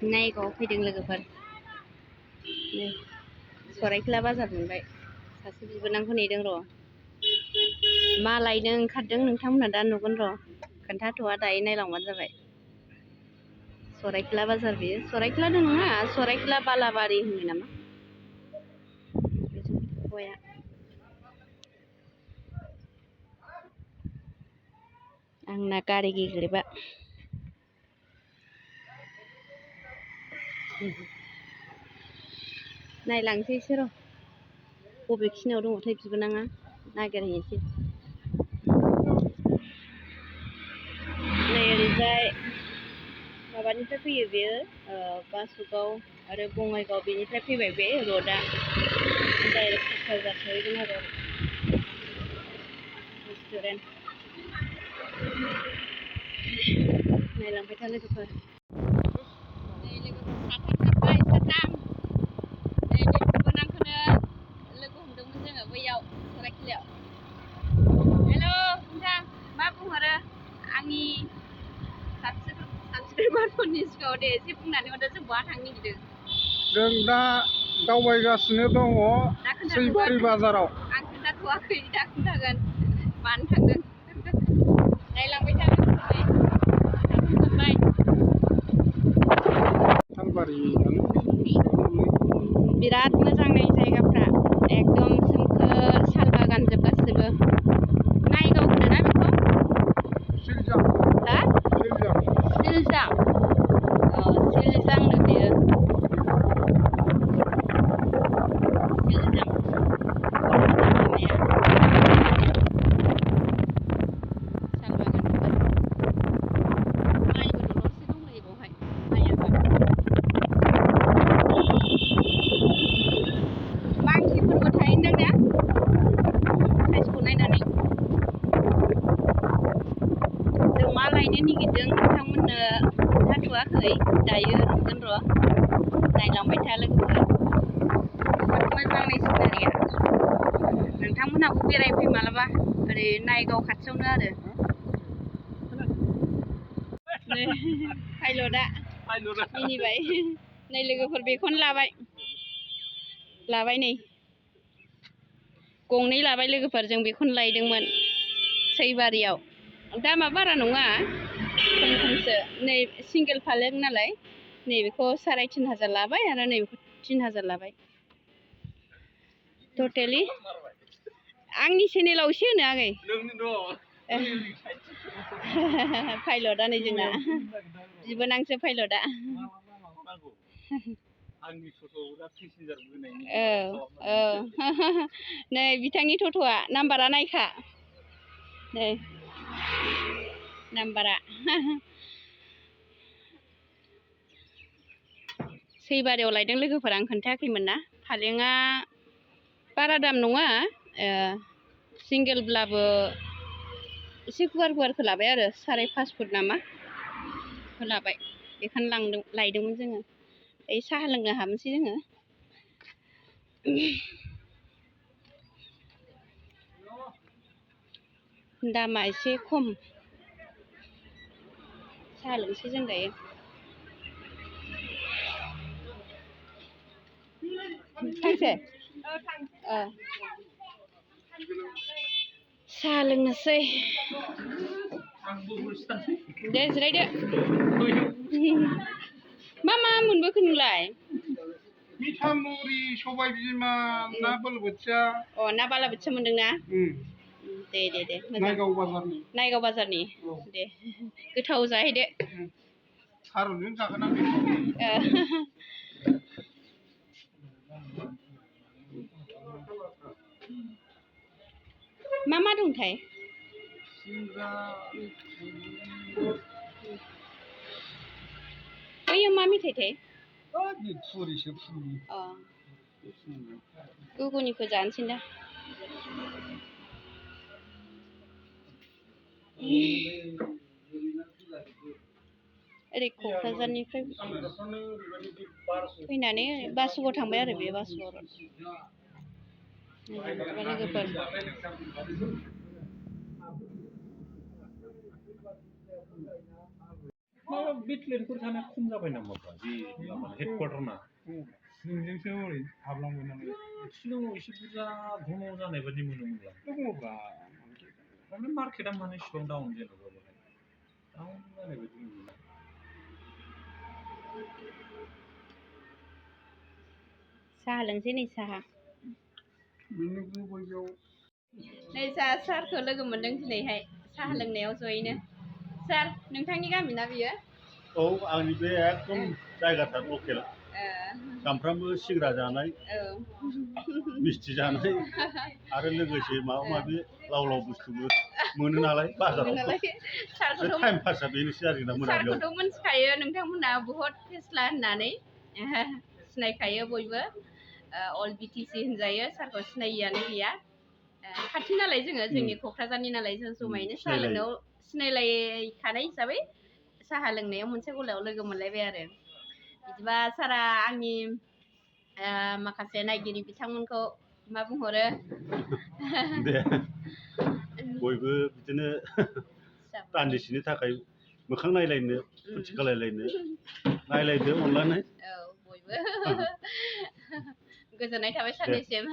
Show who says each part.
Speaker 1: नायगाव फैदों लोगोफोर सरायखोला बाजार मोनबाय सासे बिबोनांखौ नेदों र' मा लायनो ओंखारदों नोंथांमोनहा दा नुगोन र' खोन्थाथ'वा दायो नायलांबानो जाबाय सरायखोला बाजार बेयो सरायखोलाथ' नङा सरायखोला बालाबारि होनो नामा गया आंना गारि गेग्रेबा नायलांसैसो र' बबेखिनियाव दङथाय बिबोनाङा नागिरहैनोसै नै ओरैजाय माबानिफ्राय फैयो बेयो बासुगाव आरो बङाइगाव बेनिफ्राय फैबाय बे रडआ डाइरेक्ट क'क्राझार सहैगोन आरो रेस्टुरेन्ट नायलांबाय था लोगोफोर नै लोगोफोर साथाम नै बे बिबोनांखौनो लोगो हमदोंमोन जोङो बैयाव सरायखिलायाव हेल' नोंथां मा बुंहरो आंनि साबसक्राइबारफोरनि सिगाङाव दे एसे बुंनानै हरदो जों बहा थांनो नागिरदों
Speaker 2: जों दा दावबायगासिनो दङ सैबारि बाजाराव
Speaker 1: आं खोन्थाथ'वाखै दा खोन्थागोन मानो थांदों नायलांबाय था थांजोब्बाय बिराद मोजां नै जायगाफ्रा एकदम सोमखोर साल बागान जोब गासिबो नायगाव होनोना बेखौ
Speaker 2: सिलजां
Speaker 1: हा सिलजां सिलजांनो बेयो सिलजां लामाया साल बागान माइबो दलरसे दंहैयो बेवहाय माइ आबाद मांकिफोरबो थाहैनोदां ना साइजखौ नायनानै जों मा लायनो नागिरदों नोंथांमोननो खोन्थाथ'वाखै दायो नुगोन र' नायलांबाय था लोगोफोर मोजां नै सिनारिया नोंथांमोनहाबो बेरायफै मालाबा ओरै नायगाव खाथियावनो आरो नै पाइलटआ मिनिबाय नै लोगोफोर बेखौनो लाबाय नै गंनै लाबाय लोगोफोर जों बेखौनो लायदोंमोन सैबारियाव दामा बारा नङा खम खमसो नै सिंगेल फालें नालाय नैबेखौ 3,500 लाबाय आरो नैबेखौ 3,000 लाबाय टटेलि आंनि चेनेलाव एसे होनो आगै पाइलटआ नै जोंना बिबोनांसो पाइलटआ औ नै बिथांनि टट'आ नाम्बारा नायखा नै नाम्बारा सैबारियाव लायदों लोगोफोर आं खोन्थायाखैमोन ना फालेङा बारा दाम नङा सिंगेलब्लाबो एसे गुवारखौ लाबाय आरो 5.5 फुट नामा बेखौ लाबाय बेखौनो लायदोंमोन जोङो ओइ साहा लोंनो हाबनोसै जोङो दामा एसे खम साहा लोंसै जों दायो थांसै साहा लोंनोसै दे जिरायदो मा मोनबोखो नोंलाय
Speaker 2: मिथामुरि सबाय बिमा ना बालाबोथिया
Speaker 1: ना बालाबोथिया मोनदोंना दे नायगाव बाजारनि दे गोथाव जाहैदो
Speaker 2: थारुनजों जागोन आं
Speaker 1: मा दंथाय बैयो मा मेथाइथाय गुगुनिखौ जानोसै दा ओरै क'क्राझारनिफ्राय फैनानै बासुगाव थांबाय आरो बे बासुगाव लोगोफोर
Speaker 3: बे ट्रेनफोर थानाया खम जाबाय नामा बे माबा हेडक्वार्टार ना
Speaker 2: नोंजोंसो ओरै हाबलांबाय नालाय
Speaker 3: सिगाङाव एसे बुरजा घन जानाय बायदि मोनोमोनब्ला
Speaker 2: दङब्रा
Speaker 3: माने मार्केटआ माने इसिबां डाउन जेनेबा बेहाय डाउन जानाय बायदि मोनो
Speaker 1: साहा लोंसै नै साहा
Speaker 2: बेनो गोबाययाव
Speaker 1: नै साहा सारखौ लोगो मोनदों दिनैहाय साहा लोंनायाव जयैनो सार नोंथांनि गामि ना बियो
Speaker 4: औ आंनि बे एकदम जायगाथार लकेल सामफ्रामबो सिंग्रा जानाय मिस्थि जानाय आरो लोगोसे माबा माबि लाव लाव बुस्थुबो मोनो नालाय बाजाराव टाइम पासआ बेनोसै आरो जोंना मोनाबिलियाव
Speaker 1: सारखौथ' मोनथिखायो नोंथांमोना बुहुत फेस्ला होननानै सिनायखायो बयबो अल बिटिसि होनजायो सारखौ सिनायियानो गैया खाथि नालाय जोङो जोंनि क'क्राझारनि नालाय जों जमायैनो साहा लोंनायाव सिनायलायखानाय हिसाबै साहा लोंनायाव मोनसे गलायाव लोगो मोनलायबाय आरो बिदिबा सारा आंनि माखासे नायगिरि बिथांमोनखौ मा बुंहरो
Speaker 4: दे बयबो बिदिनो दान्दिसेनि थाखाय मोखां नायलायनो फुरथि खालायलायनो नायलायदो अननानै
Speaker 1: औ बयबो गोजोननाय थाबाय सानैसिम